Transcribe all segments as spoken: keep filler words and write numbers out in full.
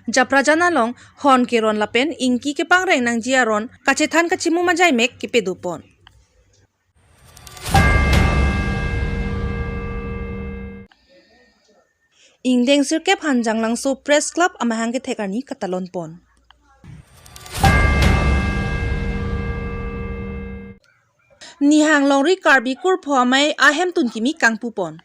Japrajan along hon keron lapen ingki kepangreng nangji aron kachethan kachimum ajaimek kepedopon. Ingdeng sirkep Hanjanglangso Press Club amahang kethek arni katalonpon. Nihang longri Karbi kurpho amei ahemtun kimi kangpupon.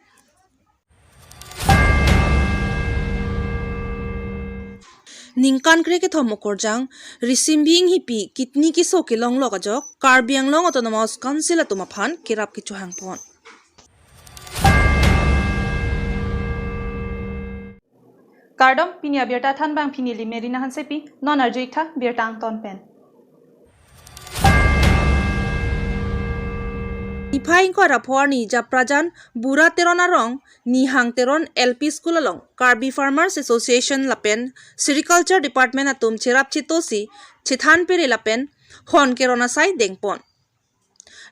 Ningkan kre kethom okorjang, Risimbi Inghipi kidney keso kelonglok ajok, Karbi Anglong Autonomous Council atum aphan kerap kechohangpon. Kardom, pini abirta thanbang pini neli Merina Hansepi, non arju-ik tha birta angton pen. Niphai ingkoi ra pho arni Japrajan Bura Teron arong Nihang Teron L P School along Karbi Farmers Association lapen Sericulture Department atum cherap chetosi chethan pere lapen hon keron asai dengpon.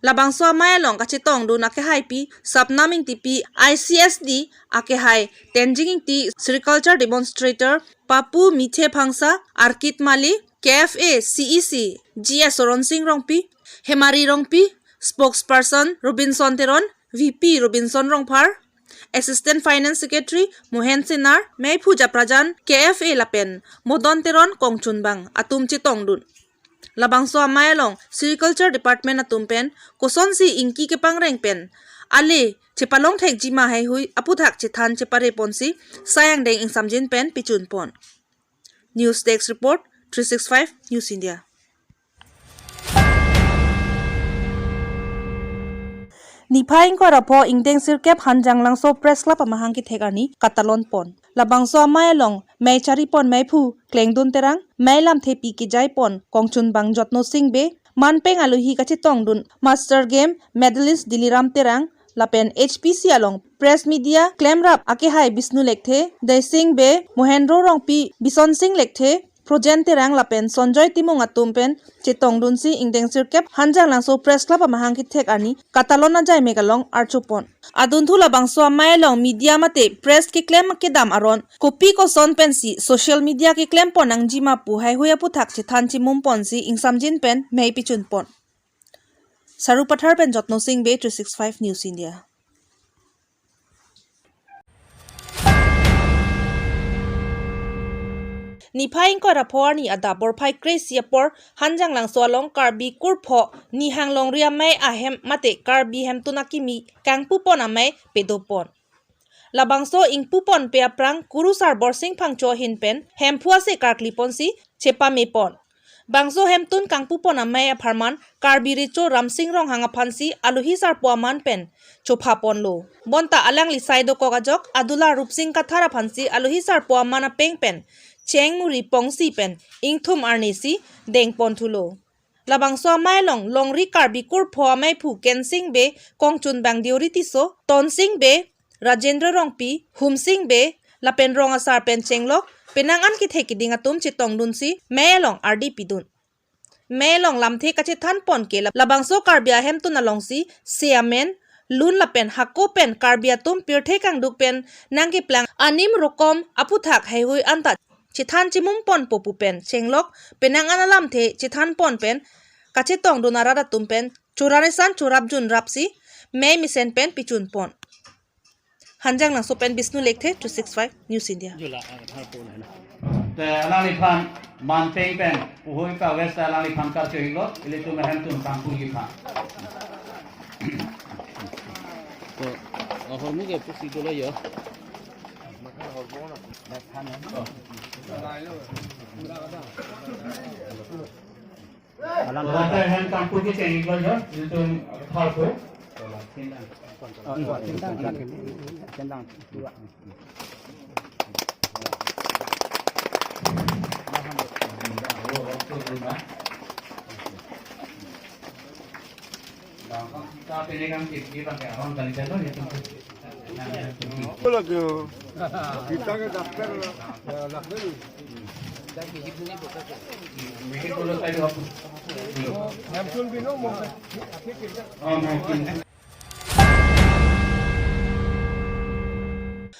Labangso amei along kachetongdun akehaipi Sapnam Ingtipi, I C S D akehai Tenzing Ingti, Sericulture Demonstrator Papu Mithe Phangsa, Arkit Mali, K F A C E C G S Soronsing Rongpi, Hemari Rongpi, Spokesperson Robinson Teron, V P Robinson Rongphar, Assistant Finance Secretary Mohen Senar, meiphu Japrajan K F A lapen Modon Teron kongchunbang atum chetongdun. Labangso amei along Sericulture Department atum pen kosonsi ingki kepangreng pen ale chepalong thekji ma haihui aphuthak chethan chepareponsi sai angdeng ingsamjin pen pichunpon. News Desk Report, three six five News India. Niphai ingkoi ra pho ingdeng sirkep Hanjanglangso Press Club amahang kethek arni katalonpon. Labangso amei along mei charipon meiphu Klengdun Terang, mei lamthepi kejaipon kongchunbang Jotno Sing Bey, manpeng alohi kachetongdun Master Game medalist Diliram Terang, lapen H P C along press media klemrap akehai Bisnu Lekthe, Daising Bey, Mohendro Rongpi, Bisonsing Lekthe, Projen Terang lapen Sonjoy Timung atum pen chetongdunsi ingdeng sirkep Hanjanglangso Press Club amahang kethek arni katalon ajaimek along archupon. Adunthu labangso amei along media mate press keklem kedam aron kopi koson pensi social media keklempon nangji ma pu haihui aphuthak chethan chimumponsi ingsamjin pen mei pichunpon. Sarupathar pen Jotno Sing Bey, three six five News India. Niphai ingkoi ra pho arni adap porphai kre-isi apor Hanjanglangso along Karbi kurpho Nihang longri amei ahem mate Karbi hemtun akimi kangpupon amei pedopon. Labangso ingpuponpe aphrang Kurusar Borsing Phangcho ahin pen Hemphu ase karkliponsi chepamepon. Bangso hemtun kangpupon amei apharman Karbi Recho Ramsing Ronghang aphansi alohi sarpo aman pen chophaponlo. Bonta alangli sai dokok ajok Adular Rupsing Kathar aphansi alohi sarpo aman apeng pen cheng muri pongsi pen ingthum arnisi dengponthulo. Labangso amei along longri Karbi kurpho ameiphu Kensing Bey, kongchunbang Deori Tisso, Tonsing Bey, Rajendra Rongpi, Humsing Bey, lapen rong asar pen chenglok penang an kethe keding atum chetongdunsi mei along ardi pidun. Mei along lamthe kachethanpon ke la-, labangso Karbi ahemtun alongsi se amen, lun lapen hako pen Karbi atum pirthe kangduk pen nangkeplang anim rokom aphuthak haihui anta chethan chimumponpo pu pen chenglok penang an alamthe chethanpon pen kachetongdun arat atum pen choranisan chorapjun rapsi mei mesen pen pichunpon. Hanjanglangso pen Bisnu Lekthe, three six five News India. Te alangliphan manpeng pen puhui ka west alangliphan karcho-iklo, ilitum ahemtun kangpuji aphan. To, ahormu ke pusi dolo yo. Alang kata hem kangpu ke cheng-iklo yo, ilitum tharpo. Oh, oh, oh, oh.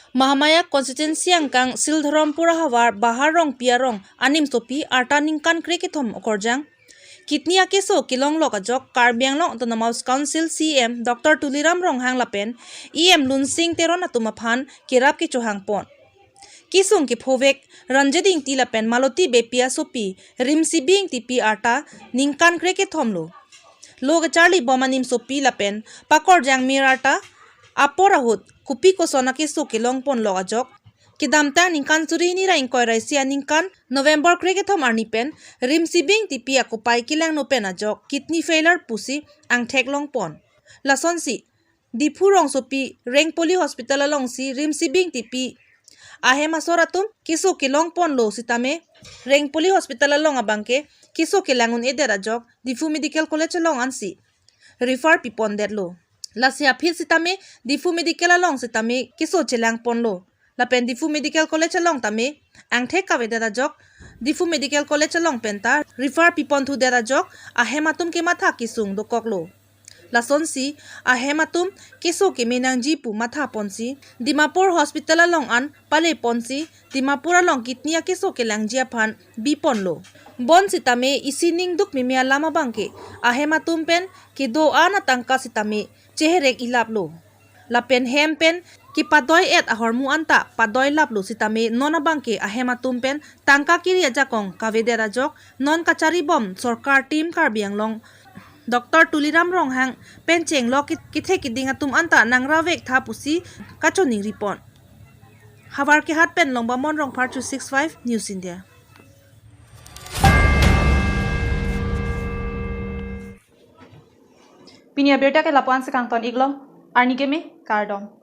Mahamaya constituency angkang Sildharampur ahavar Bahar Rongpi arong animsopi arta ningkan krekethom okorjang kidney akeso kelonglok ajok Karbi Anglong Autonomous Council C E M Doctor Tuliram Ronghang lapen E M Lunsing Teron atum aphan kerap kechohangpon. Kesung kephovek Ranjit Ingti lapen Maloti Beypi asopi Rimsibi Ingtipi arta ningkan krekethom lo. Lo kacharlibom animsopi lapen pakorjang mir arta apor ahut kopi koson akeso kelongponlok ajok kedamtang ningkan suri hini ra ingkoi ra isi aningkan November krekethom arni pen Rimsibi Ingtipi akopai kelangno pen ajok kidney failure pusi angthek longpon. Lasonsi Diphu rongsopi Rengpoli Hospital alongsi Rimsibi Ingtipi ahem asor atum keso kelongponlo sitame Rengpoli Hospital along abangke keso kelang un-edet ajok Diphu Medical College along ansi refer pipondetlo. Lasi aphi sitame Diphu Medical along sitame keso chelangponlo. Lapen Diphu Medical College along tame angthek kavedet ajok Diphu Medical College along penta refer piponthudet ajok ahem atum kematha kesung dokoklo. Lasonsi ahem atum keso keme nangji pu mathaponsi Dimapur Hospital along an paleponsi Dimapur along kidney akeso kelangji aphan biponlo. Bonsitame isi ningduk meme alam abangke ahem atum pen kedo-an atangka sitame cheherek ilaplo. Lapen hem pen kepadoi-et ahormu anta padoilaplo sitame non abangke ahem atum pen tangka kiri ajakong kavedet ajok non kacharibom sorkar Team Karbi Anglong Doctor Tuliram Ronghang pen chenglok kit-, kethek keding atum anta nangravek tha pusi kachoningripon. Havar Kehat pen Longbamon Rongphar, News six five News India. Pini abirta ke lapu-an si kangton-iklo, arni keme kardom.